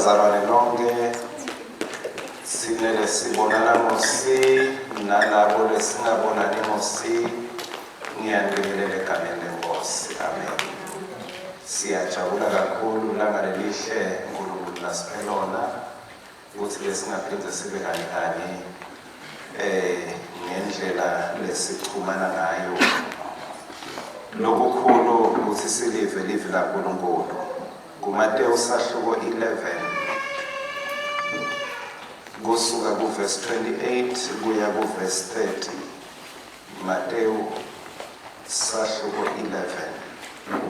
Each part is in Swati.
Bazalwane nonke sine lesibonana ngosi nalabo lesingabonani ngosi ngiyanibingelela egameni lenkosi amen siyajabula kakhulu langa lelihle uNkulunkulu lasiphe lona ukuthi lesingaphinde sibe kanye kanye eh ngendlela lesichumana ngayo lokukhulu ukuthi silive livi laNkulunkulu kuMateyu sahluko 11 kusuka kuverse 28 kuya kuverse 30 Mateyu sahluko 11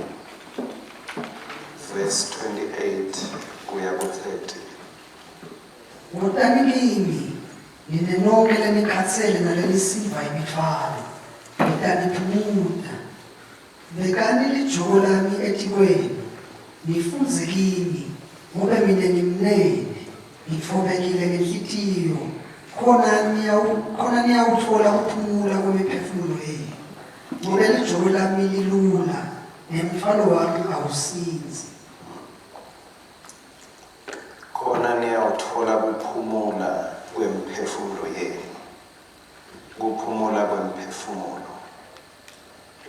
verse 28 kuya ku-30 Wotani kimi, nine nonke lenikhatsele nalenisiva imitfwalo, ngitaniphumuta. Bekani lijoko lami etikwenu, nifundze kimi, ngobe mine ngimnene, ngitfobekile ngenhlitiyo, khona khona niyawutfola kuphumula kwemiphefumulo yenu. Ngobe lijoko lami lilula, nemtfwalo wami awusindzi. Khona niyawutfola kuphumula kwemiphefumulo yenu. Kuphumula kwemphefumulo.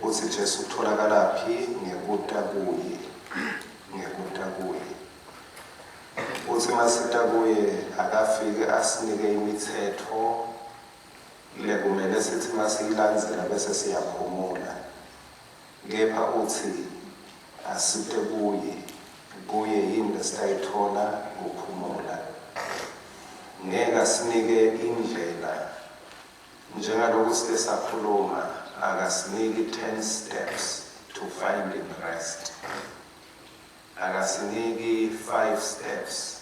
Utsi Jesu kutfolakalaphi? Ngekuta kuye. Ngekuta kuye. Utsi masita kuye akafike asinike imitsetfo lekumele sithi masiyilandzela bese siyaphumula. Kepha utsi asite kuye, kuye yini lesitayitfola kuphumula. Ngeke asinike indlela njengaloku sike sakhuluma akasiniki 10 steps to finding rest. Akasiniki 5 steps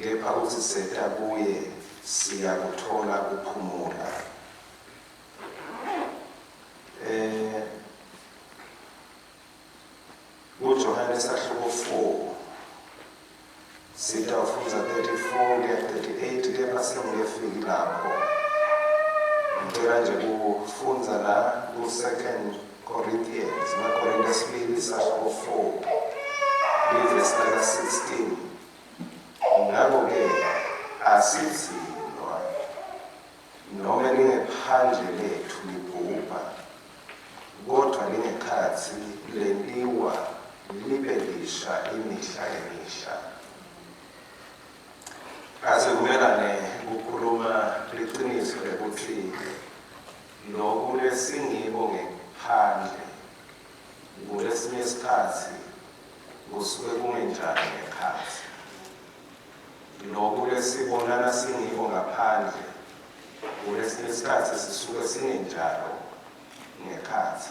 kepha utsi seta kuye siyakuthola kuphumula. Eh kuJohane sahluko 4 sitawufundza 34 kuya 38 kepha sengingefiki lapho ngicela nje kufundza la ku-2 Corinthians maKorinte sibili sahluko 4 livesi laka-16 ngako-ke asidzinwa Nome lingephandle letfu libhubha, kodvwa lingekhatsi lentiwa libe lisha imihla ngemihla. Asivumelane kukhuluma liciniso lekutsi loku lesingiko ngephandle kulesinye sikhatsi kusuke kungenjalo ngekhatsi. Loku lesibonana singiko ngaphandle, kulesinye sikhatsi sisuke singenjalo ngekhatsi.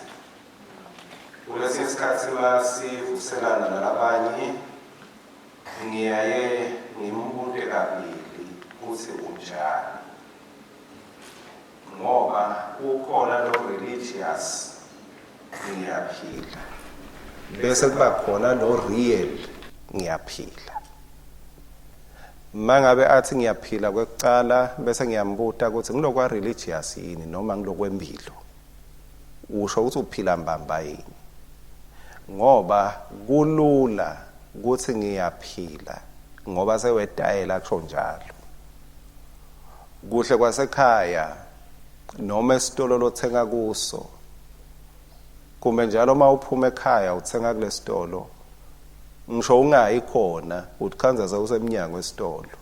Kulesinye sikhatsi masivuselana nalabanye, ngiyaye ngimbute kabili kutsi unjani ngoba ukhona lo religious ngiyaphila bese kuba khona lo real ngiyaphila mangabe athi ngiyaphila kwekucala bese ngiyambuta ukuthi ngilokwa religious yini noma ngilokwempilo usho ukuthi uphila mbamba yini ngoba kulula ukuthi ngiyaphila ngoba sewetayela kusho njalo kuhle kwasekhaya noma esitolo lothenga kuso kumbe njalo uma uphuma ekhaya uthenga kulesitolo ngisho ungayi khona utikhandza sewusemnyango esitolo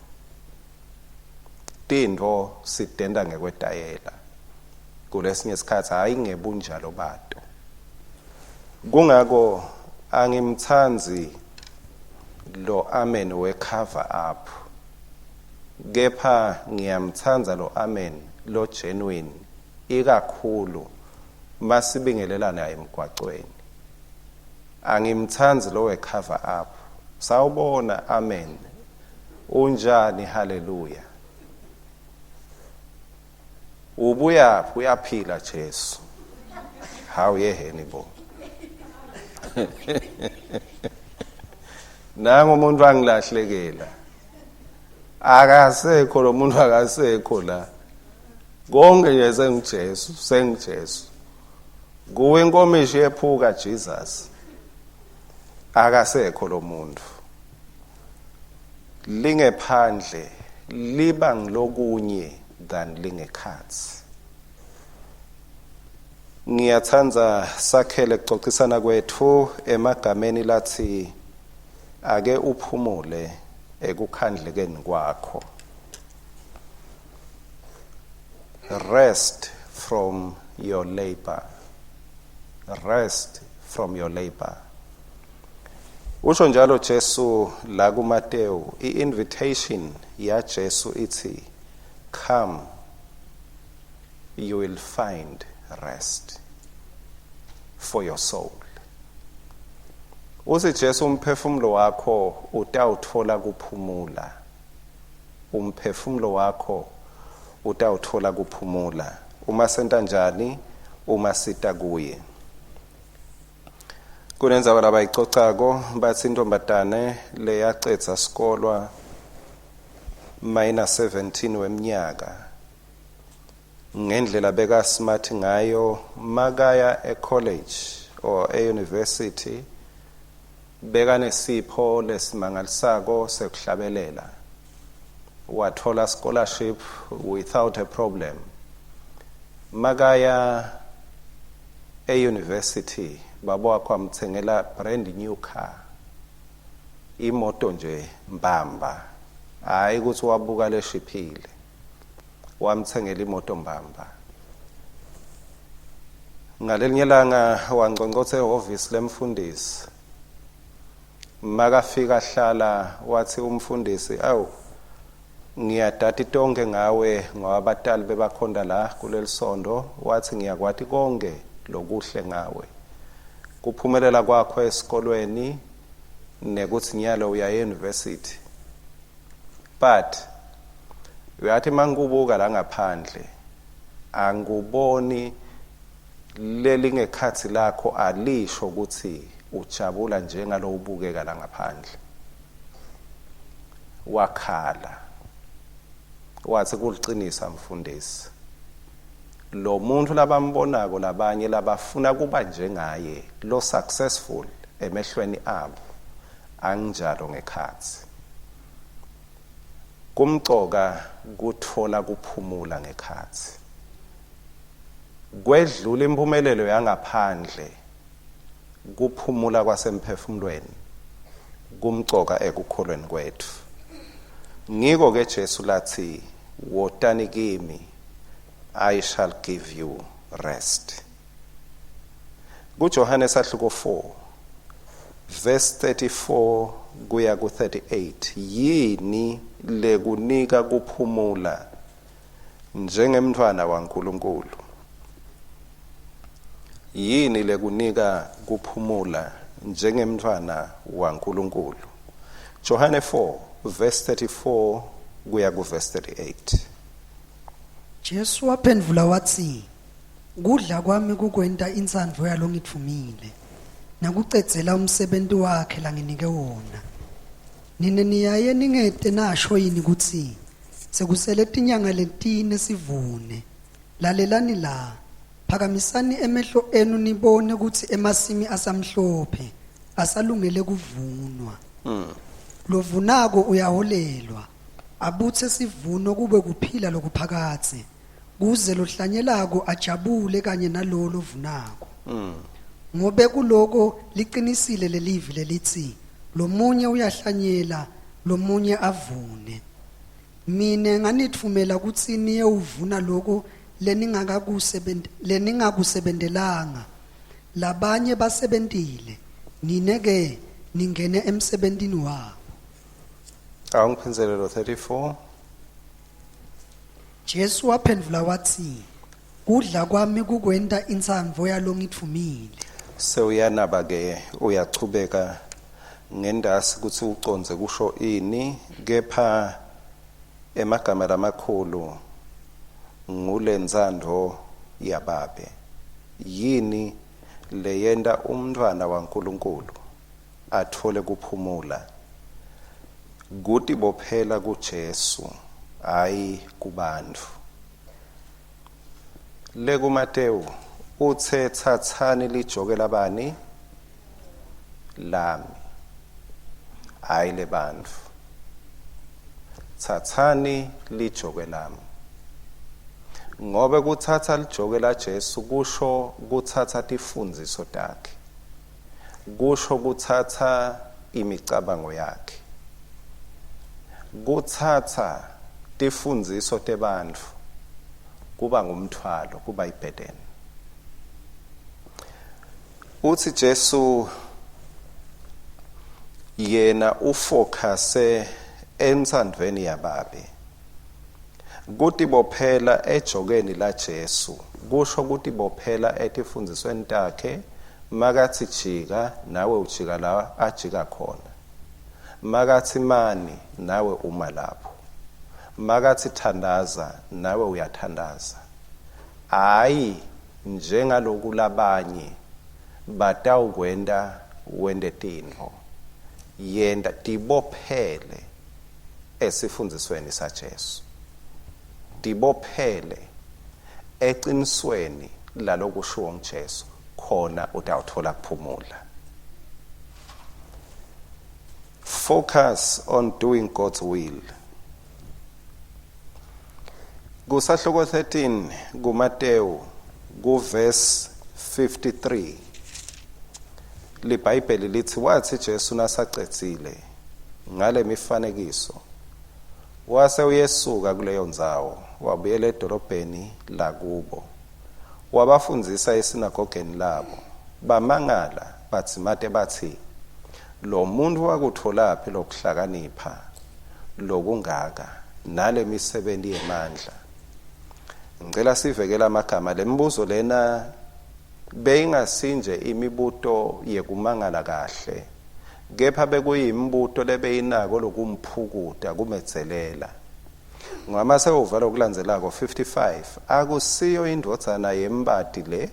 tintfo sitenta ngekwetayela kulesinye isikhathi hayi ngebunjalo bato kungako angimtsandzi lo amen we cover up kepha ngiyamtsandza lo amen lo genuine ikakhulu masibingelelana emgwacweni angimtsandzi lo we cover up sawubona amen unjani haleluya ubuyaphi uyaphila Jesu hawu yeheni bo nangu umuntu angilahlekela akasekho lo muntu akasekho la konke nje sengiJesu sengiJesu kuwe inkomishi yephuka Jesus akasekho lo muntu. Lingephandle liba ngilokunye than lingekhatsi. Ngiyatsandza sakhele kucocisana kwetfu emagameni latsi ake uphumule ekukhandlekeni kwakho. Rest from your labor. Rest from your labor. Usho njalo Jesu la kuMateyu, i-invitation yaJesu ithi come you will find rest for your soul. Uthi Jesu umphefumulo wakho utawuthola kuphumula. Umphefumulo wakho utawuthola kuphumula. Uma senta njani? Uma sita kuye. Kunendzaba labayicocako batsi intombatane leyacedza sikolwa mayina 17 weminyaka ngendlela beka smart ngayo makaya e-college or e-university bekanesipho lesimangalisako sekuhlabelela, wathola scholarship without a problem. Makaya e-university baba wakho amthengela brand new car, imoto nje mbamba, hayi ukuthi wabuka leshiphile, wamthengela imoto mbamba. Ngalelinye langa wangcongcotha ehhovisi lemfundisi. Makafika hlala wathi umfundisi, awu ngiyadati tonke ngawe ngoba abatali bebakhonda la kuleli sondo, wathi ngiyakwati konke lokuhle ngawe, kuphumelela kwakho esikolweni nekuthi nyalo uya e-university, but uyathi mangibuka la ngaphandle anguboni lelingekhathi lakho alisho ukuthi ujabula njengalo ubukeka la ngaphandle. Wakhala wathi kuliqinisa mfundisi, lo muntu labambonako labanye labafuna kuba njengaye lo successful emehlweni abo anginjalo ngekhathi. Kumcoka kutfola kuphumula ngekhatsi. Kwedlula impumelelo yangaphandle, kuphumula kwasemphefumulweni kumcoka ekukholweni kwetfu. Ngiko ke Jesu lathi wotani kimi, I shall give you rest. KuJohane sahluko 4 verse 34 kuya ku-38, yini lekunika kuphumula njengemntfwana waNkulunkulu? Yini lekunika kuphumula njengemntfwana waNkulunkulu? Johane 4 verse 34 kuya ku verse 38. Jesu waphendvula watsi, Kudla kwami kukwenta intsandvo yalongitfumile, nekucedzela umsebenti wakhe langinike wona. Nine niyaye ningete nasho yini kutsi sekusele tinyanga letine sivune? Lalelani la, phakamisani emehlo enu nibone kutsi emasimi asamhlophe, asalungele kuvunwa. Lovunako uyaholelwa, abutse sivuno kube kuphila lokuphakadze, kuze lohlanyelako ajabule kanye nalowo lovunako. Ngobe kuloko liqinisile lelivi lelitsi, lomunye uyahlanyela, lomunye avune. Mine nganitfumela kutsi niyewuvuna loko leningakusebentelanga. Labanye basebentile, nine ke ningene emsebentini wabo. Awungiphindzele lo 34. Jesu waphendvula watsi, Kudla kwami kukwenta intsandvo yalongitfumile. Sewuyanaba ke uyachubeka ngendasi kutsi ucondze kusho ini, kepha emagama lamakhulu ngulentsandvo yaBabe. Yini leyenta umntfwana waNkulunkulu atfole kuphumula? Kutibophela kuJesu, hhayi kubantfu. LekuMatewu utse tsatsani lijoke labani? Lami, hhayi lebantfu. Tsatsani lijoke lami. Ngobe kutsatsa lijoke laJesu kusho kutsatsa tifundziso takhe. Kusho kutsatsa imicabango yakhe. Kutsatsa tifundziso tebantfu kuba ngumthwalo, kuba yiburden. Utsi Jesu yena ufokhase entsandvweni yaBabe. Kutibophela ejokeni laJesu kusho kutibophela etifundzisweni takhe makatsi jika nawe ujika la ajika khona. Makatsi mani nawe uma lapho. Makatsi thandaza nawe uyathandaza. Hhayi njengaloku labanye batawukwenta wente tintfo. Yenta tibophele esifundzisweni saJesu. Tibophele ecinisweni lalokushiwo nguJesu khona utawutfola kuphumula. Focus on doing God's will. Kusahloko 13 kuMatewu kuverse 53 liBhayibheli lithi wathi Jesu nasacedzile ngalemifanekiso wase uyesuka kuleyo ndzawo wabuyela edolobheni lakubo wabafundzisa esinagogeni labo bamangala badzimate batsi lo muntu wakutfolaphi lokuhlakanipha lokungaka nalemisebenti yemandla. Ngicela sivekele amagama lemibuzo lena beyingasinje imibuto yekumangala kahle kepha bekuyimibuto lebeyinako lokumphukuta kumedzelela. Ngama sewuva lokulandzelako 55 akusiyo indvodzana yembati le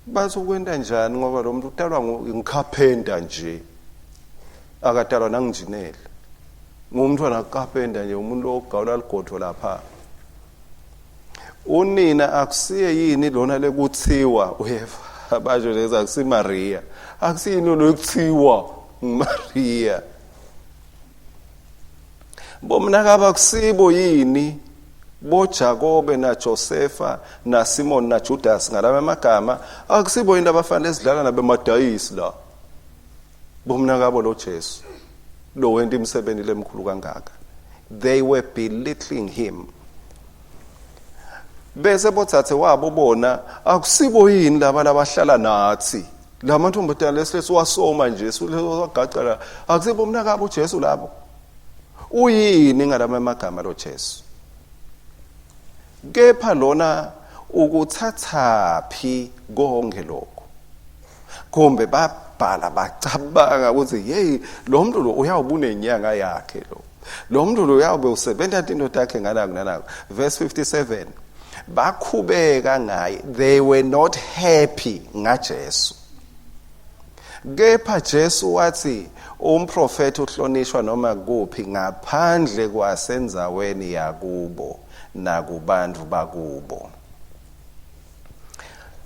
bathi ukwenta njani ngoba lo muntu utalwa ngikhapenda nje akatalwa nanginjinela ngumntwana kapenda nje umuntu ogawula ligodvo lapha unina akusiye yini lona lekuthiwa uyeva basho lezi akusiMaria akusiyini lo ekuthiwa nguMaria bomnakabo akusibo yini boJakobe naJosefa naSimon naJudas ngalama magama akusibo yini abafanele sidlala nabemadayisi la bomnakabo lo Jesu lo wenta imisebenzi lemkhulu kangaka they were belittling him bese botsatse wabo bona akusibo yini laba labahlala nathi la mantombazana lesilesi wasoma nje wagaca la akusibo mnakabo uJesu labo uyini ngalama magama lo Jesu kepha lona ukuthathaphi konke lokho kumbe babhala bacabanga ukuthi hey lo muntu lo uyawube unenyanga yakhe lo lo muntu lo uyawube usebenta tinto takhe nganaku nanaku verse 57 bakhubeka ngaye they were not happy ngaJesu kepha Jesu wathi umprofeti uhlonishwa noma kuphi ngaphandle kwasendzaweni yakubo nakubantu bakubo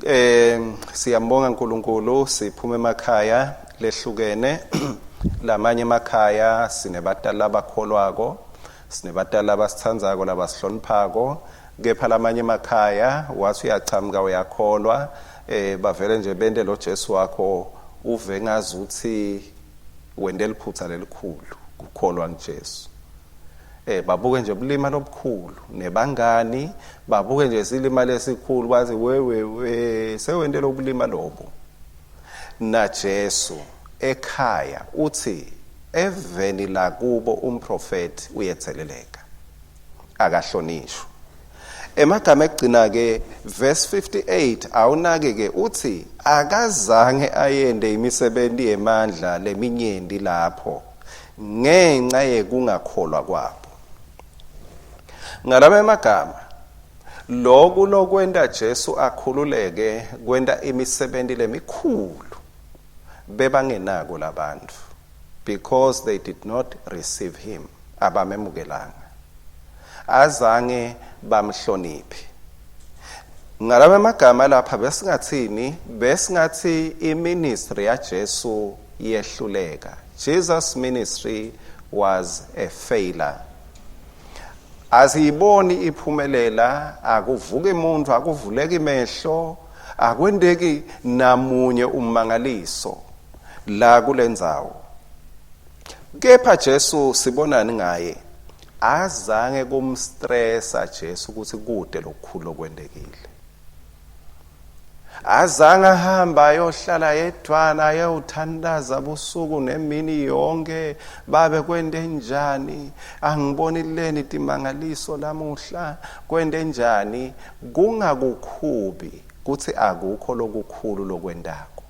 Eh siyambonga uNkulunkulu siphuma emakhaya lehlukene lamanye emakhaya sinebatali labakholwako sinebatali labasithandzako labasihloniphako kepha lamanye emakhaya wathi uyachamuka uyakholwa eh bavele nje bente lo Jesu wakho uve ngazuthi wente liphutha lelikhulu kukholwa nguJesu eh babuke nje bulima lobukhulu nebangani babuke nje silima lesikhulu bathi we we we sewente lobulima lobu na Jesu ekhaya uthi eveni lakubo umprofeti uyetheleleka akahlonishwa emagama ekugcina ke verse 58 awunake ke uthi akazange ayende imisebenzi yemandla leminyenti lapho ngenxa yekungakholwa kwabo ngalama emagama loku lokwenta Jesu akhululeke kwenta imisebenzi lemikhulu bebangenako labantu because they did not receive him abamemukelanga azange bamhloniphe ngalama amagama lapha besingathini besingathi iministry yaJesu yehluleka Jesus ministry was a failure. Asiyiboni iphumelela, akuvuki umuntu, akuvuleki imehlo, akwendeki namunye ummangaliso la kulendzawo. Kepha Jesu sibonani ngaye? Azange kumstressa Jesu ukuthi kude lokukhulu okwendekile. Azange ahamba ayohlala yedwana ayewuthandaza busuku nemini yonke, babe kwente njani, angiboni leni timangaliso lamuhla, kwente njani. Kungakukhubi kuthi akukho lokukhulu lokwentako.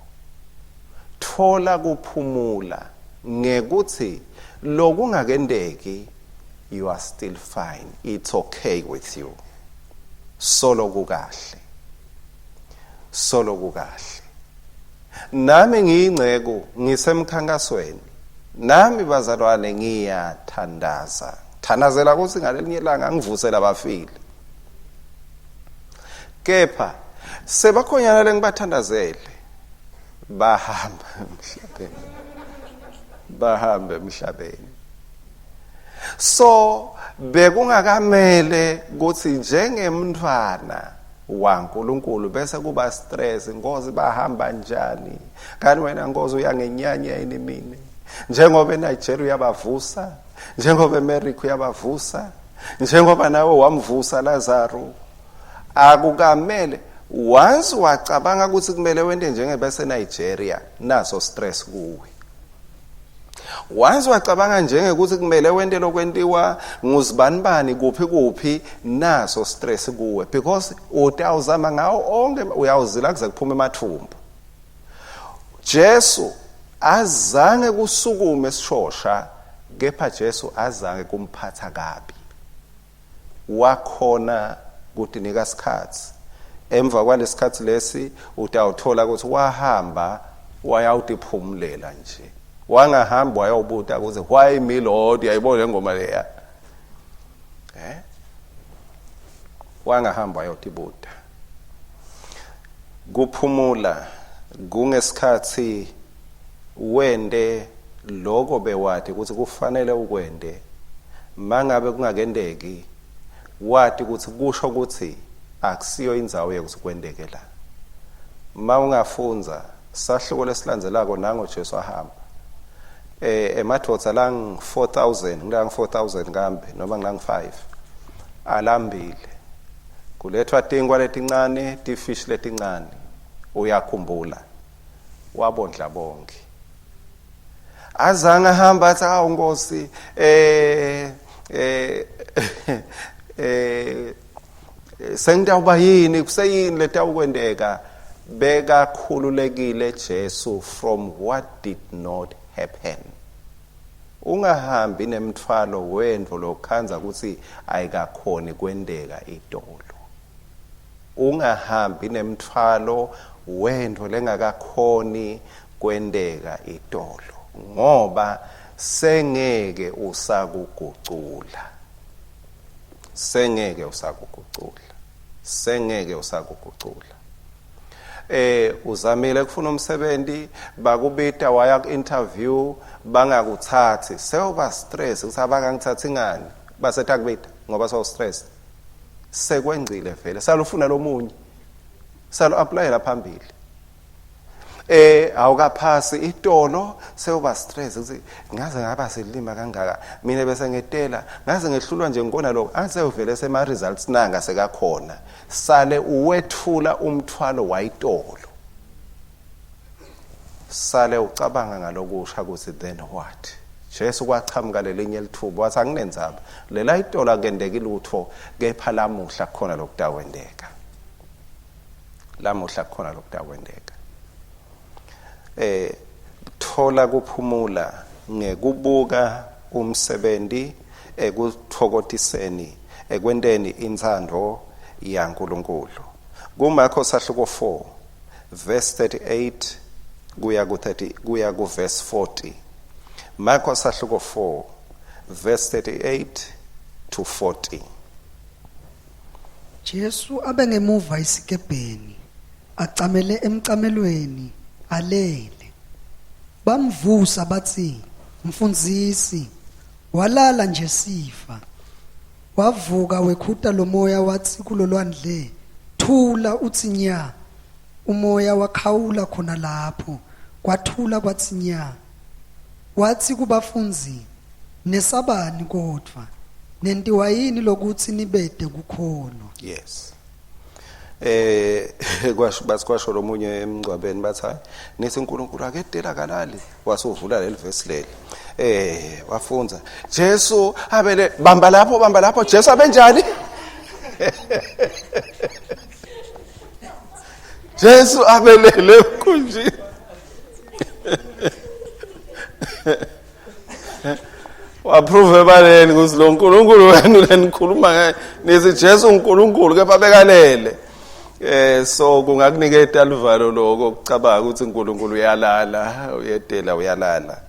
Thola kuphumula ngekuthi lokungakenteki, you are still fine, it's okay with you. Solo kukahle, solo kukahle. Nami ngiyingceku, ngisemkhankasweni nami bazalwane, ngiyathandaza, thandazela ukuthi ngalelinye ilanga ngivuse labafile. Kepha sebakhonyana lengibathandazele bahamba emhlabeni, bahamba emhlabeni. So bekungakamele ukuthi njengemntwana waNkulunkulu bese kuba stress, Nkosi bahamba njani, kanti wena Nkosi uyangenyanya yini mina? Njengoba eNigeria uyabavusa, njengoba eMerica uyabavusa, njengoba nawe wamvusa Lazaro. Akukamele once wacabanga ukuthi kumele wente njengebese Nigeria, naso stress kuwe. Once wacabanga njengekuthi kumele wente lokwentiwa nguzibanibani kuphi kuphi, naso stress kuwe, because utawuzama ngawo onke, uyawuzila kuze kuphume emathumbu. Jesu azange kusukume sishosha, kepha Jesu azange kumphatha kabi. Wakhona kutinika sikhatsi. Emva kwalesikhatsi lesi utawuthola ukuthi wahamba wayawutiphumulela nje. Wangahamba wayawubuta ukuthi why me Lord, uyayibona le ngoma leya. Wangahamba wayotibuta. Kuphumula kungesikhatsi wente loko bewati ukuthi kufanele ukwente, mangabe kungakenteki wati ukuthi kusho ukuthi akusiyo indzawo yekuthi kwenteke la. Ma ungafundza sahluko lesilandzelako, nango Jesu ahamba emadvodza lang 4000, ngilang 4000 kambe noma ngilang 5, alambile, kulethwa tinkwa letincane, tifish letincane. Uyakhumbula wabondla bonke. Azange ahamba athi awu Nkosi, sengitawuba yini, kuseyini letawukwenteka. Bekakhululekile Jesu from what did not happen. Ungahambi nemthwalo wendvo lokhandza ukuthi ayikakhoni kwenteka itolo. Ungahambi nemthwalo wendvo lengakakhoni kwenteka itolo, ngoba sengeke usakugucula, sengeke usakugucula, sengeke usakugucula. Uzamile kufuna umsebenzi, bakubita waya ku-interview, bangakuthathi, sewuba stress ukuthi abangangithathi ngani, base takubita ngoba sewu stress, sekwengcile vele, salufuna lomunye, salo applyela phambili. Awukaphasi itolo, sewuba stress ukuthi ngaze ngaba silima kangaka mina, bese ngetela ngaze ngehlulwa nje ngibona lokho, asewuvele sema results nanga sekakhona, sale uwethula umthwalo wayitolo, sale ucabanga ngalokusha ukuthi then what. Jesu kwachamuka lelinye lithuba, wathi anginendzaba lela itolo akendeki lutho, kepha lamuhla kukhona lokutawenteka, lamuhla kukhona lokutawenteka. Thola kuphumula ngekubuka umsebenzi ekuthokotiseni, ekwenteni intsandvo yaNkulunkulu. KuMarko sahluko 4 verse 38 kuya ku 30 kuya ku verse 40. Marko sahluko 4 verse 38 to 40. Jesu abengemuva esikebheni, acamele emcamelweni, alele. Bamvusa bathi, "Mfundisi, Walala nje sifa. Wavuka wekhuta lomoya watsi kulolwandle, Thula utsi nya. Umoya wakhawula khona lapho, kwathula kwatsi nya. Watsi kubafundzi, Nesabani kodvwa? Nentiwa yini lokutsi nibete kukholwa? Yes. Eh kwasho bathi kwasho lomunye emngcwabeni bathi hayi nithi uNkulunkulu akedela kalali wasuvula leli verse leli. Eh wafunza Jesu abele bamba lapho bamba lapho Jesu abenjani? Jesu abelele emkhunjini. Waprove ebaleni ukuthi lo nkulunkulu wenu lenikhuluma ngaye nithi Jesu uNkulunkulu kepha bekalele. Eh so kungakuniketa luvalo lokho ukucabanga ukuthi uNkulunkulu uyalala, uyedela uyalala.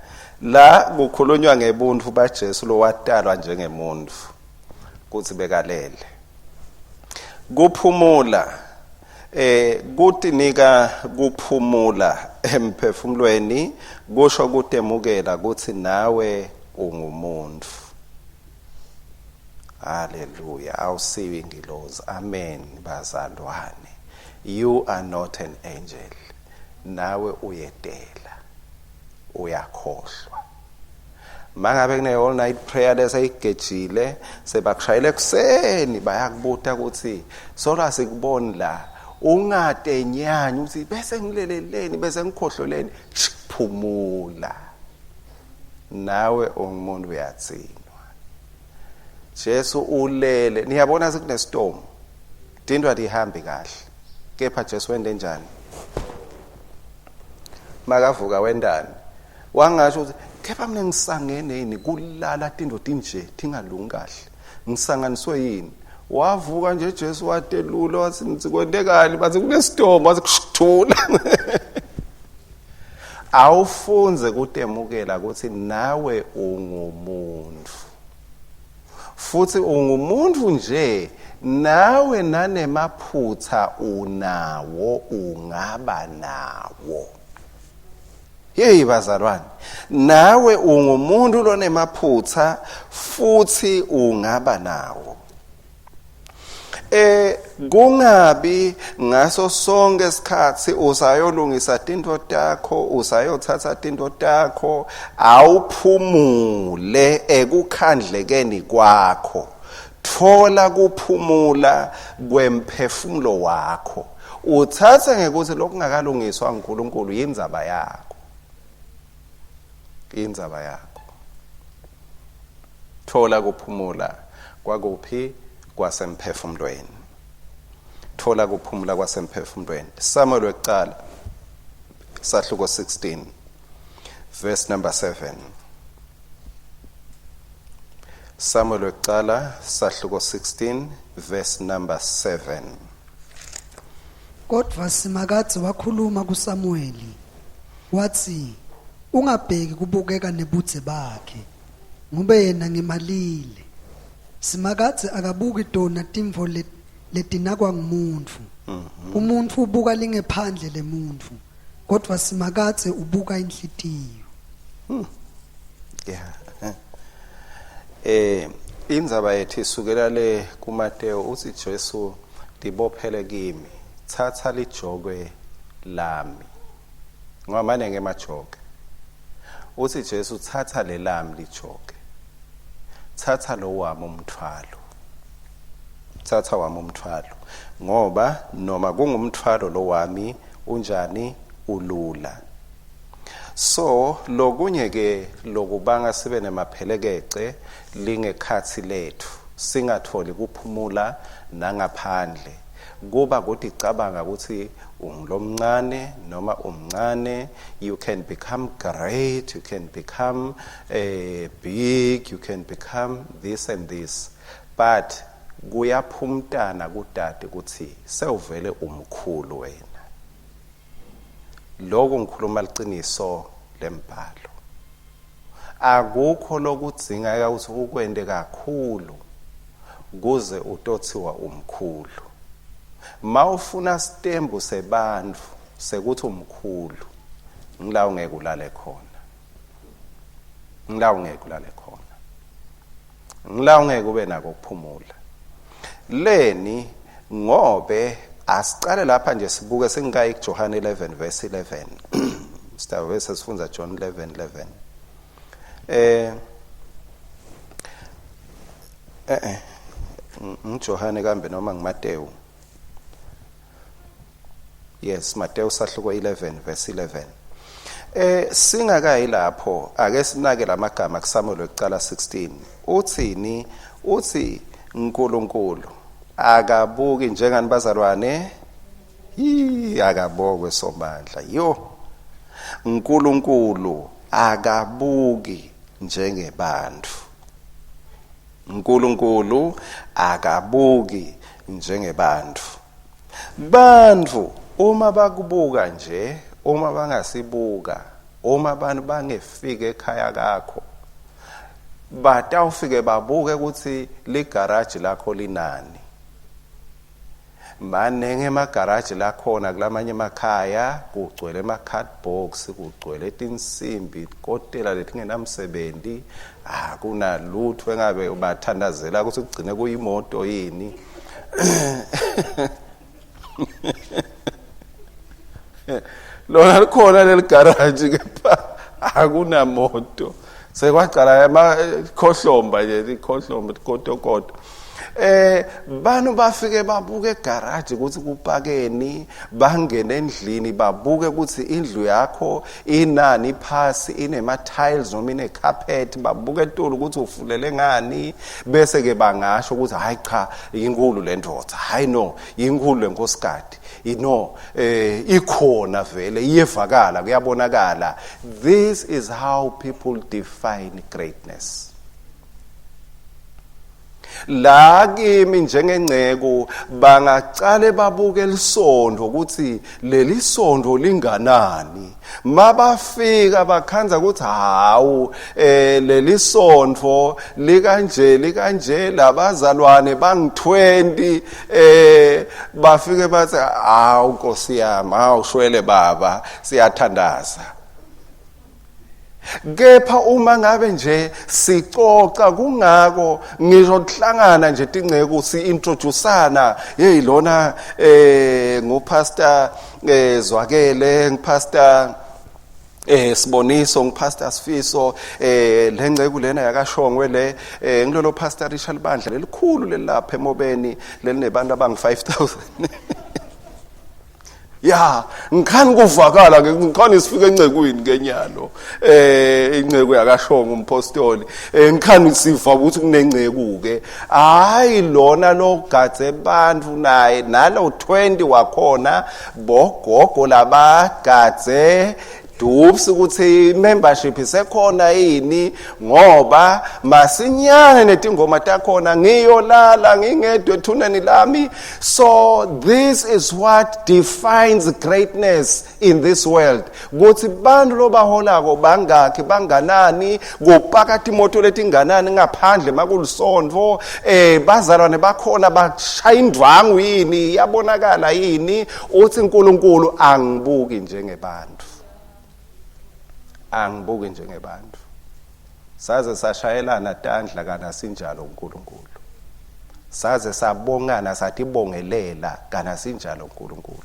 La kukhulunywa ngebuntu baJesu lowatalwa njengemuntu kuthi bekalele. Kuphumula eh kutinika kuphumula emphefumulweni kusho kutemukela ukuthi nawe ungumuntu. Hallelujah. Awusiyo ingilozi. Amen bazalwane. You are not an angel. Nawe uyedela. Uyakhohlwa. Mangabe kune all night prayer lesayigejile sebakushayela ekuseni bayakubuta ukuthi solo asikuboni la ungatenyanya uthi bese ngileleleni bese ngikhohloleni phumula nawe ungumuntu uyatsinwa Jesu ulele niyabona sekunestorm tintwa tihambi kahle kepha Jesu wende njani Makavuka wendani wangasho ukuthi kepha mina ngisangene yini kulala tinto tinje tingalungi kahle ngisanganiswe yini wavuka nje Jesu watelula wathi ngithi kwentekani bathi kunesitomo wathi kushithula awufunze kutemukela ukuthi nawe ungumuntu futhi ungumuntu nje nawe nanemaphutha unawo ungaba nawo Hey bazalwane, nawe ungumuntu lonemaphutha futhi ungaba nawo. Eh kungabi ngaso sonke isikhathi usayolungisa tinto takho usayothatha tinto takho awuphumule ekukhandlekeni kwakho thola kuphumula kwemphefumulo wakho uthathe ngekuthi lokungakalungiswa uNkulunkulu yindzaba yakho indzaba yakho thola kuphumula kwakuphi kwasemphefumulweni thola kuphumula kwasemphefumulweni Samuel wekuqala sahluko 16 verse number 7 Samuel wekuqala sahluko 16 verse number 7 Kodwa Simakadze wakhuluma kuSamuweli watsi, Ungabheki kubukeka nebudze bakhe, ngobe yena ngimalile. Simakadze akabuki tona tintfo letinakwa ngumuntfu. Umuntfu ubuka lingephandle lemuntfu, kodvwa Simakadze ubuka inhlitiyo. Yeah. Eh indzaba yethu isukela le kuMateo uthi Jesu tibophele kimi thatha lijokwe lami ngoba manenge emajoke uthi Jesu thatha lelami lijoke thatha lo wami umthwalo thatha wami umthwalo ngoba noma kungumthwalo lo wami unjani ulula So lokunye ke lokubanga sibe nemaphelekece lingekhatsi letfu singatfoli kuphumula nangaphandle kuba kuticabanga kutsi ungulomncane noma umncane you can become great you can become uh, big you can become this and this but kuyaphumtana kudade kutsi sewuvele umkhulu wena Lokhu ngikhuluma liqiniso lembhalo. Akukho lokudzingeka ukuthi ukwente kakhulu kuze utothiwa umkhulu. Mawufuna sitembu sebantfu sekuthi umkhulu, ngila ungeke ulale khona. Ngila ungeke ulale khona. Ngila ungeke ube nako ukuphumula. Leni ngobe asicale lapha nje sibuke singikayi kuJohane 11 verse 11. Sitawube sesifundza John 11 11. Eh eh eh ngiJohane kambe noma ngiMatewu. Yes, Mateyu sahluko 11 verse 11. Eh singakayi lapho ake sinake lamagama kuSamuel wekucala 16. Uthini? Uthi uNkulunkulu akabuki njengani bazalwane? Yii akabokwe somandla. Yo. uNkulunkulu akabuki njengebantu. uNkulunkulu akabuki njengebantu. Bantfu uma bakubuka nje, uma bangasibuka, uma abantu bangefika ekhaya kakho, batawufike babuke ukuthi ligaraji lakho linani. Maningi emagaraji lakhona kulamanye emakhaya, kugcwele ema-cardbox, kugcwele tinsimbi, kotela letingenamsebenti, akunalutho engabe ubathandazela ukuthi kugcine kuyimoto yini. Lona likhona leli garage kepha akunamoto. Sekwaqala amakhohlomba nje, ikhohlomba ikotokoto. Eh banu bafike babuke egarage ukuthi kupakeni bangene endlini babuke ukuthi indlu yakho inani phasi inema tiles noma ine carpet babuke etulu ukuthi ufulele ngani bese ke bangasho ukuthi hayi cha inkulu le ndoda hayi no inkulu lenkosikati no eh ikhona vele iyevakala kuyabonakala this is how people define greatness La kimi njengenceku bangacale babuke lisondo ukuthi leli sondo linganani. Mabafika bakhanza ukuthi hawu eh leli sondo likanje likanje labazalwane bangi20 eh bafike bathi hawu Nkosi yami hawu shwele baba siyathandaza. Kepha uma ngabe nje sicoca kungako ngisho kuhlangana nje tinceku si-introducana hey lona eh ngupastor eh Zwakele ngipastor eh Siboniso ngipastor Sifiso eh lenceku lena yakashongwe le eh ngilolo pastor Richard Bandla lelikhulu lelapha emobeni lelinebantu abangu 5000 ya ngikhani kuvakala ke ngikhani sifike encekweni kenyalo eh inceku yakashongo umpostoli eh ngikhani siva ukuthi kunenceku ke hayi lona logadze bantu naye nalo 20 wakhona bogogo labagadze Dupsi ukuthi membership isekhona yini ngoba masinyane netingoma takhona ngiyolala ngingedwa ethuneni lami so this is what defines greatness in this world ukuthi bantu lobaholako bangakhi banganani kupaka timoto letinganani ngaphandle makulisonto eh bazalwane bakhona bashaya indwangu yini iyabonakala yini uthi uNkulunkulu angibuki njengebantu angibuki njengebantu saze sashayelana tandla kana sinjalo uNkulunkulu saze sabongana sathi bongelela kana sinjalo uNkulunkulu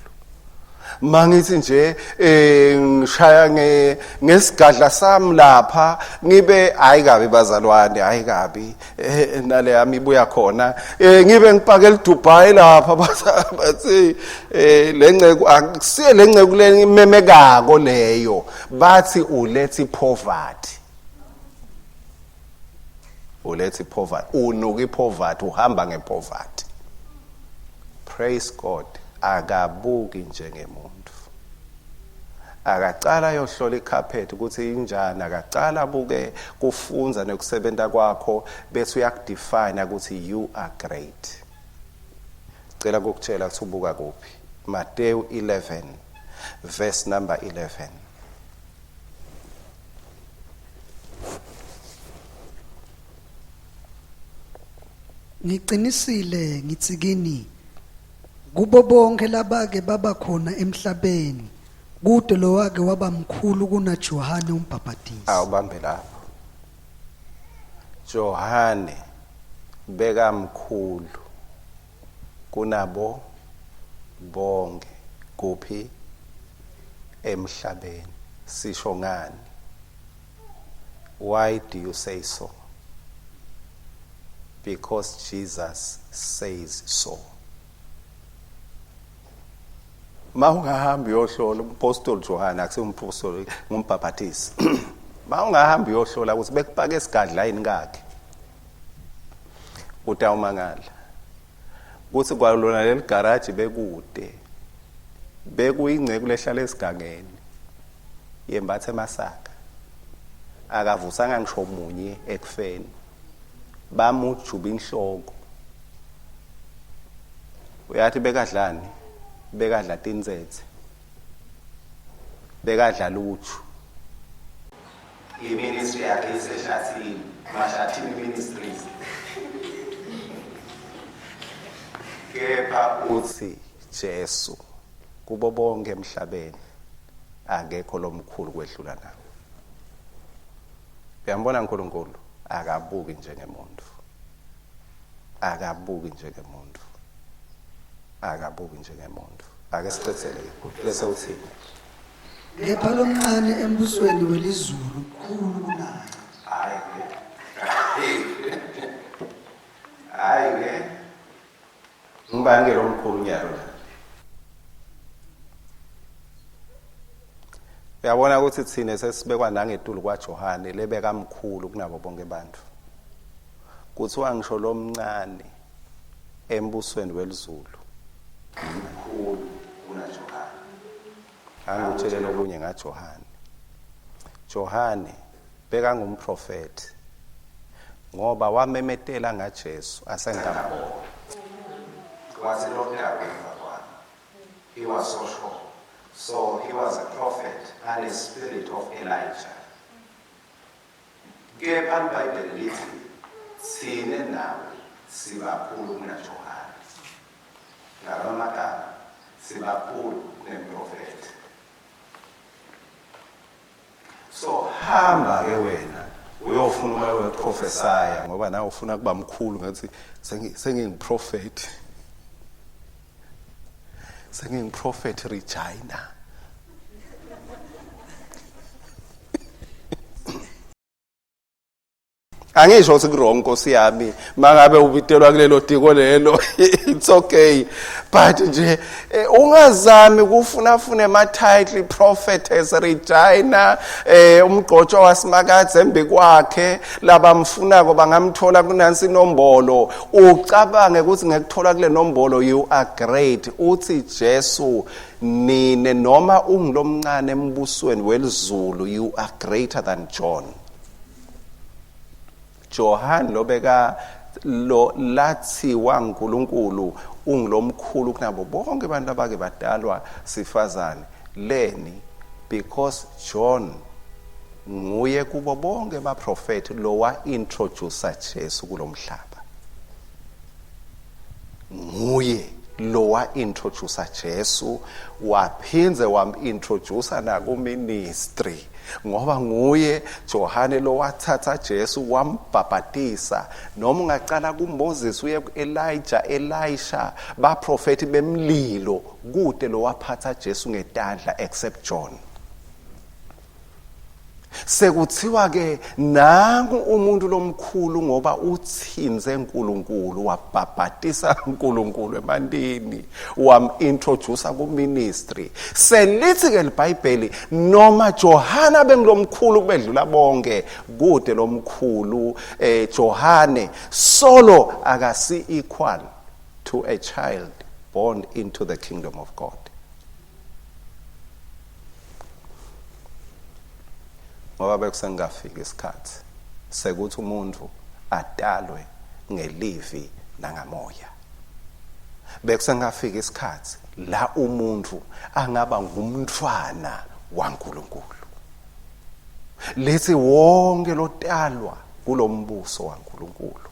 mangithi nje eh ngishaya nge ngesigadla sami lapha ngibe hayi kabi bazalwane hayi kabi eh nale yami ibuya khona eh ngibe ngipake eDubai lapha bathi eh lenceku akusiye lenceku lememekako leyo bathi uletha poverty uletha poverty unuka ipoverty uhamba ngepoverty praise God akabuki njengemuntu akacala ayohlola icarpet ukuthi injani akacala abuke kufunza nokusebenta kwakho bese uyakudefine ukuthi you are great cela ukukutshela ukuthi ubuka kuphi Mateyu 11 verse number 11 Ngiqinisile ngithi kini Kubo bonke labake baba khona emhlabeni, kute lowake waba mkhulu kunaJohane uMbhabhatisi. Awubambe lapho. Johane. Bekamkhulu kunabo bonke kuphi emhlabeni. Sisho ngani? Why do you say so? Because Jesus says so. Ma ungahamba uyohlola umpostoli Johane, akusiyo umpostoli, ngumbhabhatisi. Ma ungahamba uyohlola ukuthi bekupake esigadla yini kakhe, utawumangala ukuthi kwalona leli garaji bekude, bekuyingceku lehlala esigangeni yembatha emasaka, akavusanga ngisho munye ekufeni, bamujuba inhloko. Uyathi bekadlani? Bekadla tintsetse, bekadla luju. Iministry yakhe isehlathini, Mahlathini Ministries. Kepha uthi Jesu kubo bonke emhlabeni akekho lomkhulu kwedlula nawe. Uyambona uNkulunkulu akabuki njengemuntu. Akabuki njengemuntu. Akabuki njengemuntu. Ake sicethele bese uthini? Kepha lomncane embusweni welizulu mkhulu kunaye. Hayi ke. Hayi ke. Ngubani ke lomkhulu nyalo la? Uyabona ukuthi thina sesibekwa nangetulu kwaJohane lebekamkhulu kunabo bonke abantu. Kuthiwa ngisho lomncane embusweni welizulu mkhulu kunaJohane. Angikutshele okunye ngaJohane. Johane bekangumprofethi ngoba wamemetela ngaJesu asengambona. Wathi lotako emva kwami. He was so sure. So he was a prophet and a spirit of Elijah. Kepha iBhayibheli lithi thine nawe sibakhulu kunaJohane. Ngalamagama sibakhulu kunemprofethi. So hamba ke wena uyofuna umoya weprofesaya ngoba nawe ufuna kuba mkhulu ngathi sengingiprofet. Sengingiprofet Regina. Angisho ukuthi kurong Nkosi yami mangabe ubitelwa kulelo diko lelo, it's okay, but nje ungazami kufuna funa ema title, prophetess Regina, umgqotshwa wasimakadze embi kwakhe, labamfunako bangamthola kunansi inombolo, ucabange ukuthi ngekuthola kule nombolo you are great. Uthi Jesu, nine noma ungilomncane embusweni welizulu, you are greater than John. Johan lobeka lo lathiwa uNkulunkulu ungilomkhulu kunabo bonke abantu abake badalwa sifazane leni, because John nguye kubo bonke baprofeti lo wa introduce Jesu kulomhlaba, nguye lo wa introduce Jesu, waphindze wam introduce naku ministry, ngoba nguye Johane lo wathatha Jesu wambhabhatisa. Noma ungaqala kuMoses uye kuElijah, Elisha, baprofeti bemlilo, kude lo waphatha Jesu ngetandla except John. Sekuthiwa ke nangu umuntu lomkhulu ngoba uthinze uNkulunkulu, wabhabhatisa uNkulunkulu emantini, wam-introduce ku-ministry. Selithi ke liBhayibheli noma Johana bengilomkhulu kubedlula bonke, kude lomkhulu Johane solo akasi equal to a child born into the kingdom of God. Ngoba bekusengafiki isikhathi sekuthi umuntu atalwe ngelivi nangamoya, bekusengafika isikhathi la umuntu angaba ngumntwana waNkulunkulu. Lithi wonke lotalwa kulombuso waNkulunkulu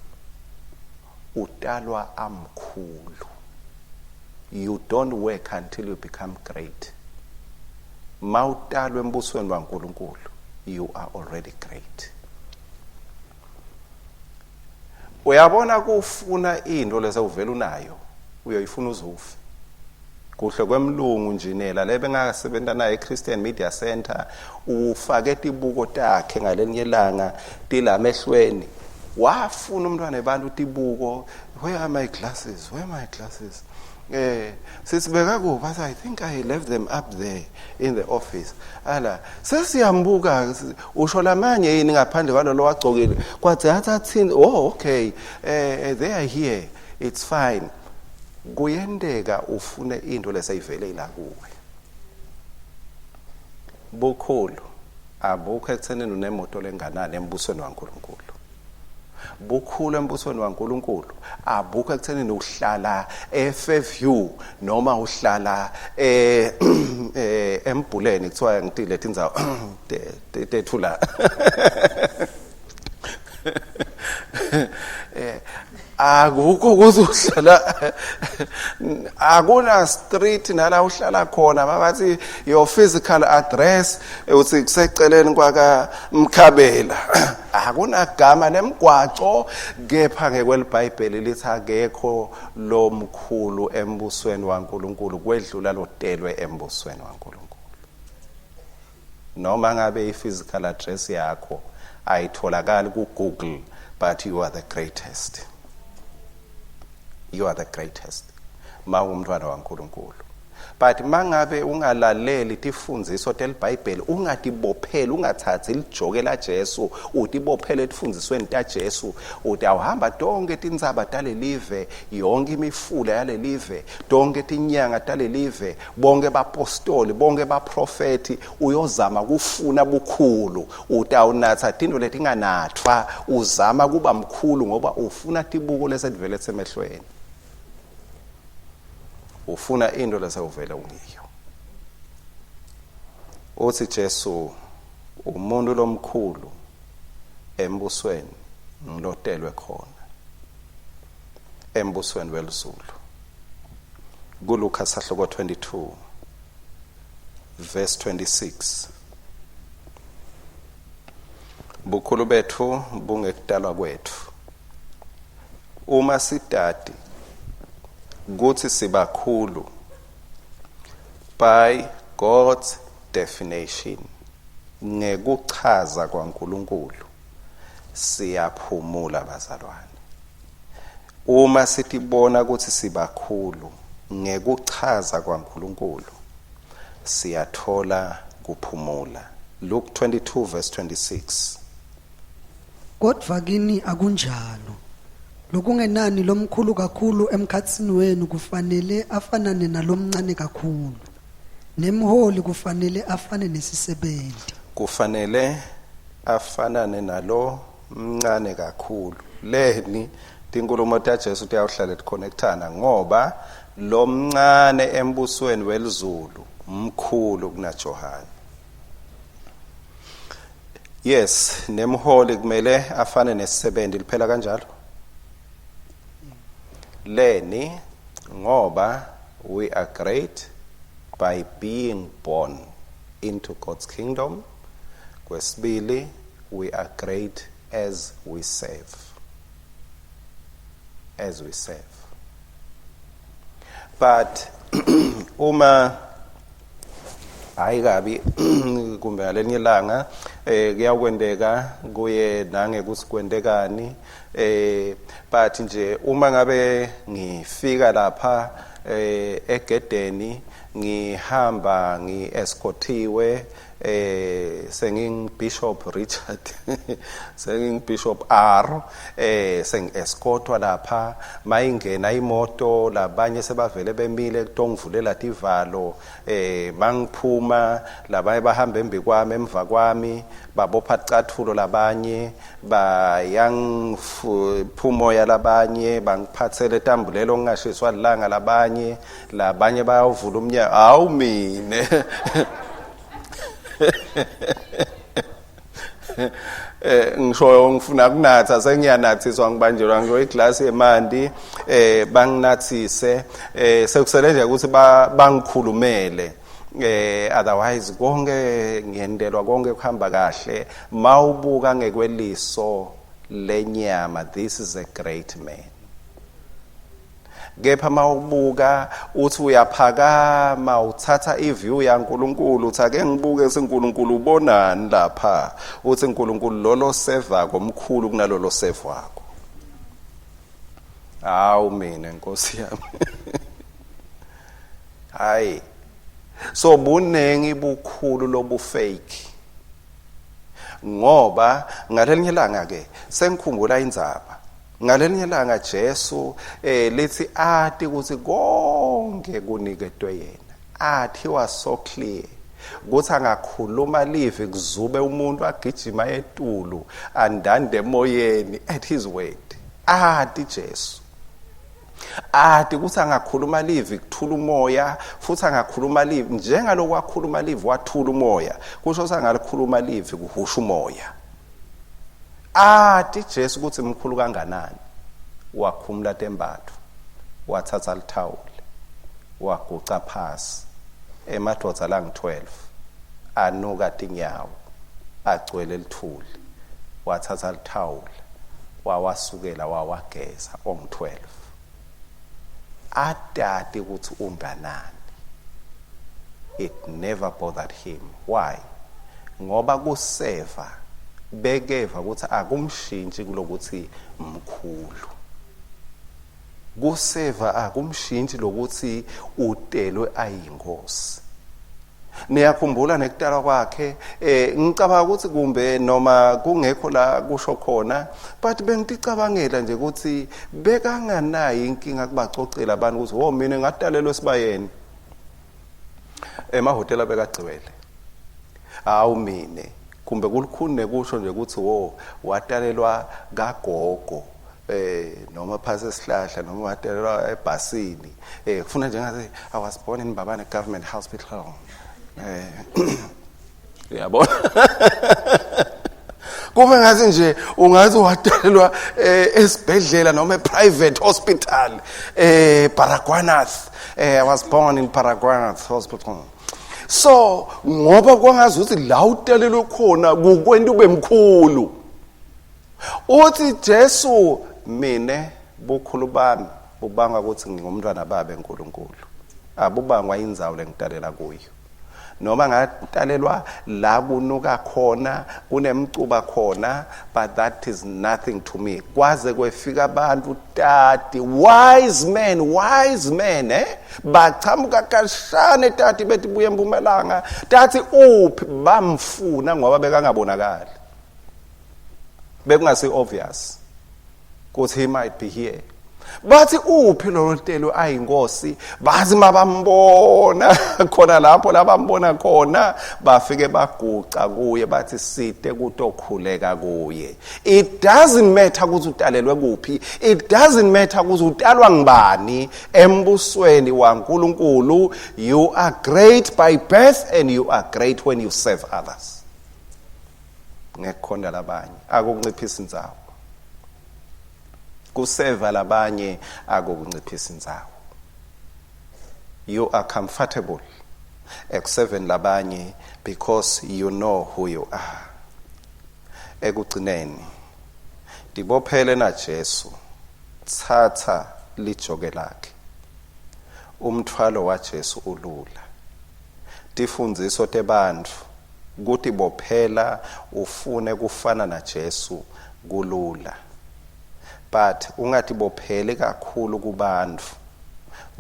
utalwa amkhulu. You don't work until you become great. Mawutalwa embusweni waNkulunkulu, you are already great. Uyabona kufuna into lesewuvela unayo, uyoyifuna uzufe. Kuhle kwemlungu njinela lebe ngasebenza naye eChristian Media Center, ufake tibuko takhe ngalenye ilanga tilamehlweni. Wafuna umntwana ebantu tibuko, where are my glasses? Where are my glasses? Sisibeka kuphi? Athi, I think I left them up there in the office. Ala, sesiyambuka usho lamanye yini ngaphandle kwalolo wagcokile. Kwathi athi athini, oh okay, they are here. It's fine. Kuyenteka ufune into leseyivele ila kuwe. Bukhulu abukho ekuthenini unemoto lenganani embusweni waNkulunkulu. Bukhulu embusweni waNkulunkulu abukho ekuthenini uhlala eFairview noma uhlala embhuleni, kuthiwa ngitile tindzawo tethu la. Akukho ukuthi uhlala akuna street nala uhlala khona, babathi your physical address, uthi kuseceleni kwaka Mkhabela, akunagama lemgwaco. Kepha ngekwelibhayibheli lithi akekho lo mkhulu embusweni waNkulunkulu kwedlula lotelwe embusweni waNkulunkulu. Noma ngabe i-physical address yakho ayitholakali ku-Google, but you are the greatest, you are the greatest ma ungumntwana waNkulunkulu. But mangabe ungalaleli tifundziso telibhayibheli, ungatibopheli, ungathathi lijoke laJesu utibophele etifundzisweni taJesu, utawuhamba tonke tintsaba talelive, yonke imifula yalelive, tonke tinyanga talelive, bonke bapostoli, bonke baprofethi, uyozama kufuna bukhulu. Utawunatha tinto letinganathwa uzama kuba mkhulu, ngoba ufuna tibuko lesetivele emehlweni, ufuna into lesewuvele ungiyo. Uthi Jesu, umuntu lomkhulu embusweni ngilotelwe khona embusweni welizulu. KuLuka sahluko 22 verse 26, bukhulu bethu bungekudalwa kwethu. Uma sidadi kuthi sibakhulu by God's definition, ngekuchaza kwaNkulunkulu, siyaphumula bazalwane. Uma sitibona ukuthi sibakhulu ngekuchaza kwaNkulunkulu, siyathola kuphumula. Luke 22 verse 26. Kodwa kini akunjalo. Lokungenani lomkhulu kakhulu emkhatsini wenu kufanele afanane nalomncane kakhulu, nemholi kufanele afane nesisebenti. Kufanele afanane nalo mncane kakhulu. Leni tinkulumo taJesu tiyawuhlala ticonnectana, ngoba lo mncane embusweni welizulu mkhulu kunaJohane. Yes, nemholi kumele afane nesisebenzi, liphela kanjalo. Leni? Ngoba we are great by being born into God's kingdom. Kwesibili, we are great as we serve, as we serve. But uma hayi kabi, kumbe ngalenye ilanga kuyakwendeka kuye nangekuthi kwentekani, but nje uma ngabe ngifika lapha egedeni, ngihamba ngi-escortiwe, senging Bishop Richard, senging Bishop R, sengi-escortwa lapha, mayingena imoto labanye sebavele bemile kutongivulela tivalo, mangiphuma labanye bahamba embi kwami, emva kwami babopha ticathulo, labanye bayangiphumoya, labanye bangiphathele tambulelo ngingashiswa lilanga, labanye bayawuvula umnyango. Hawu mine, ngisho ngifuna kunatha, sengiyanathiswa, ngibanjelwa ngisho iglasi yemanti, banginathise, sekusele nje ukuthi bangikhulumele, otherwise konke ngiyendelwa, konke kuhamba kahle. Mawubuka ngekweliso Lenyama, this is a great man. Kepha mawubuka uthi uyaphakama, uthatha iview yaNkuluNkulu, uthi ake ngibuke seNkulunkulu ubonani lapha, uthi uNkulunkulu lolo sevako omkhulu kunalolo sevwako. Hawu mina Nkosi yami, hayi, so bunengi bukhulu lobu fake. Ngoba ngalelinye ilanga ke sengikhumbula indzaba, ngalelinye ilanga Jesu lithi ati ukuthi konke kuniketwe yena, athi was so clear ukuthi angakhuluma live kuzube umuntu agijima etulu andande emoyeni at his word. Ati Jesu ati ukuthi angakhuluma live kuthula umoya, futhi angakhuluma live njengalokhu wakhuluma live wathula umoya, kusho ukuthi angalikhuluma live kuhusha umoya. Ati Jesu ukuthi mkhulu kanganani, wakhumula tembatfo, wathatha lithawula, waguca phasi, emadvodza langu-12 anuka tinyawo agcwele lithuli, wathatha lithawula wawasukela wawageza ongu-12, atati ukuthi unganani. It never bothered him. Why? Ngoba kuseva bekeva ukuthi akumshintshi kulokuthi mkhulu, kuseva akumshintshi lokuthi utelwe ayinkosi. Niyakhumbula nekutalwa kwakhe, ngicabanga ukuthi kumbe noma kungekho la kusho khona, but bengiticabangela nje ukuthi bekanganayo inkinga kubacocela abantu ukuthi wo mina ngatalelwa esibayeni, emahhotela bekagcwele. Hawu mine, kumbe kulukhuni nekusho nje ukuthi wo watalelwa kagogo noma phasi esihlahla noma watalelwa ebhasini, kufuna nje ngathi I was born in Mbabane Government Hospital, uyabona, kube ngathi nje ungathi watalelwa esibhedlela noma e-private hospital, Baragwanath, I was born in Baragwanath Hospital. So ngoba kwangazi ukuthi la utalelwe khona kukwenta ube mkhulu. Uthi Jesu, mine bukhulu bami bubangwa ukuthi ngingumntwana babe uNkulunkulu, abubangwa indzawo lengitalela kuyo, noma ngatalelwa la kunuka khona kunemcuba khona, but that is nothing to me. Kwaze kwefika abantu tati, wise men, wise men, bachamuka kashane tati, bethi buye empumalanga, tati uphi, bamfuna ngoba bekangabonakali, bekungasi obvious ukuthi he might be here. Bathi uphi lo telo ayinkosi? Bathi mabambona khona lapho, labambona khona, bafike baguca kuye, bathi site kutokhuleka kuye. It doesn't matter ukuthi utalelwe kuphi, it doesn't matter ukuthi utalwa ngibani, embusweni waNkulunkulu you are great by birth and you are great when you serve others. Ngekukhonda labanye akukunciphisa indzawo, kuseva labanye akukunciphisa indzawo. You are comfortable ekuseveni labanye because you know who you are. Ekugcineni, tibophele na Jesu, thatha lijoke lakhe. Umthwalo waJesu ulula. Tifundziso tebantfu kutibophela ufune kufana na Jesu kulula, but ungatibopheli kakhulu kubantfu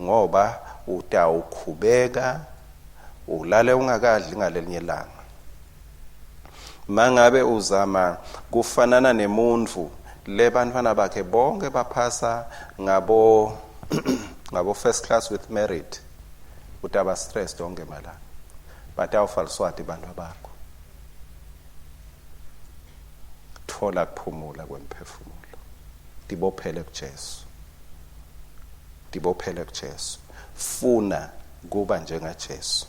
ngoba utawukhubeka ulale ungakadli ngalelinye ilanga. Mangabe uzama kufanana nemuntfu lebantfwana bakhe bonke baphasa ngabo first class with merit, utaba stressed onke malanga, batawufa liswati bantu bakho. Thola kuphumula kwemphefumulo, tibophele kuJesu, tibophele kuJesu, funa kuba njengaJesu.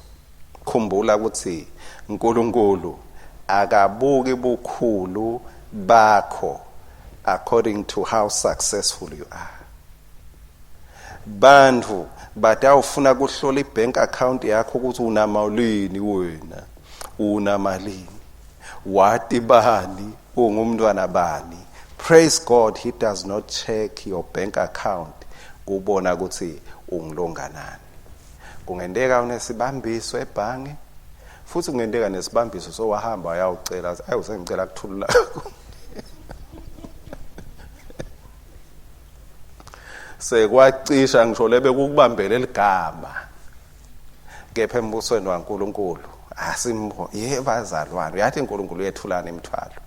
Khumbula ukuthi uNkulunkulu akabuki bukhulu bakho according to how successful you are. Bantu batawufuna kuhlola ibank account yakho ukuthi unamalini wena, unamalini, wati bani, ungumntwana bani. Praise God, he does not check your bank account kubona ukuthi ungilonganani. Kungenteka unesibambiso ebhange futhi kungenteka nesibambiso sowahamba wayawucela athi ayi usengicela kuthulula. Sekwacisha ngisho lebe kukubambele ligama. Kepha embusweni waNkulunkulu asimbo yebazalwane uyathi uNkulunkulu uyethulana imithwalo.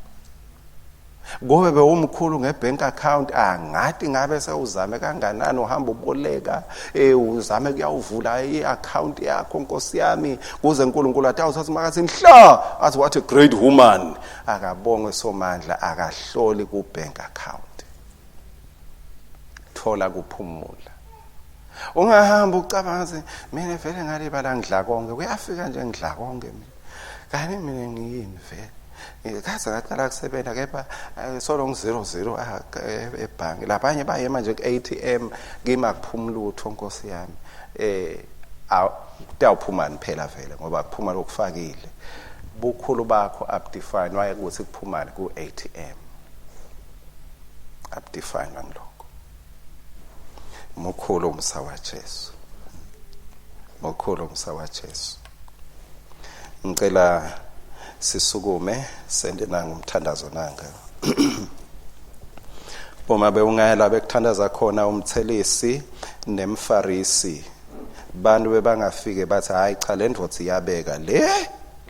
Kube bewumkhulu ngebank account angathi ngabe sewuzame kanganani uhamba uboleka eh uzame kuyawuvula iaccount yakho Nkosi yami kuze uNkulunkulu athi awuthathi makathi nhla athi what a great woman akabongwe somandla akahloli ku bank account thola kuphumula ungahamba ucabanga ukuthi mina vele ngalibala ngidla konke kuyafika nje ngidla konke mina kani mina ngiyini vele kaze ngaqala kusebenza kepha eh, solo ngi-zero zero ah, eh, ebhange labanye baye manje ku-ATM kimi akuphumi lutho nkosi yami eh kutawuphumani phela vele ngoba kuphuma lokufakile bukhulu bakho abudefine waye ukuthi kuphumani ku-ATM abudefine ngilokho mukhulu umsa waJesu mukhulu umsa waJesu ngicela sisukume sende nanga umthandazo nanga uma bewungaya bekuthandaza khona umthelisi nemfarisi bantu bebangafike bathi hayi cha le ndvodza iyabeka le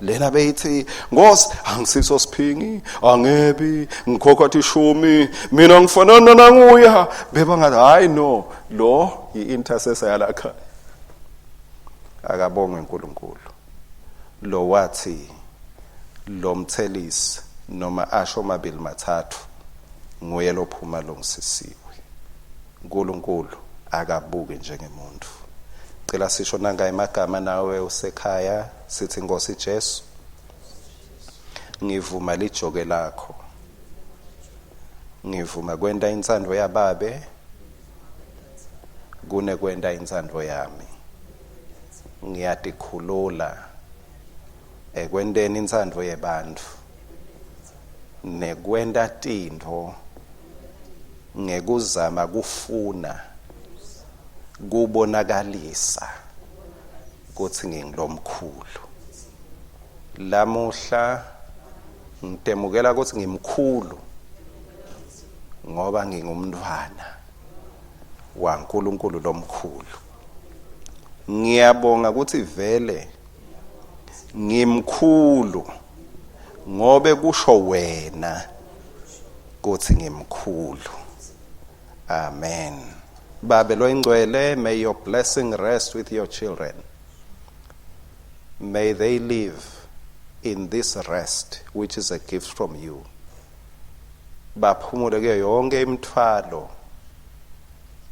lena beyithi Nkosi angisiso siphingi angebi ngikhokha ishumi mina ngifanana nanguya bebangathi hayi no lo i-intercessor yalakha akabongwe uNkulunkulu lo wathi lo mthelisi noma asho mabili mathathu nguye lophuma lungisisiwe uNkulunkulu akabuki njengemuntu cela sisho nanga emagama nawe usekhaya sithi Nkosi Jesu ngivuma lijoke lakho ngivuma kwenta intsandvo yababe kunekwenta intsandvo yami ngiyatikhulula ekwenteni intsandvo yebantfu nekwenta tintfo ngekuzama kufuna kubonakalisa kutsi ngingilomkhulu lamuhla ngitemukela kutsi ngimkhulu ngoba ngingumntfwana waNkulunkulu lomkhulu ngiyabonga kutsi vele ngimkhulu ngobe kusho wena kutsi ngimkhulu amen babe loyingcwele may your blessing rest with your children may they live in this rest which is a gift from you baphumule kuyo yonke imithwalo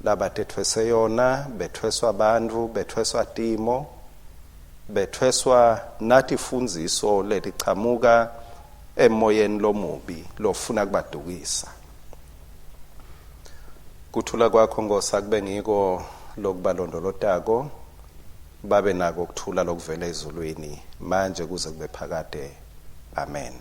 labatethwese yona bethweswa abantu bethweswa timo bethweswa nathi fundziso letichamuka emoyeni lomubi lofuna kubadukisa kuthula kwakho Nkosi akube ngiko lokubalondolotako babe nako ukuthula lokuvela ezulwini manje kuze kube phakade amen.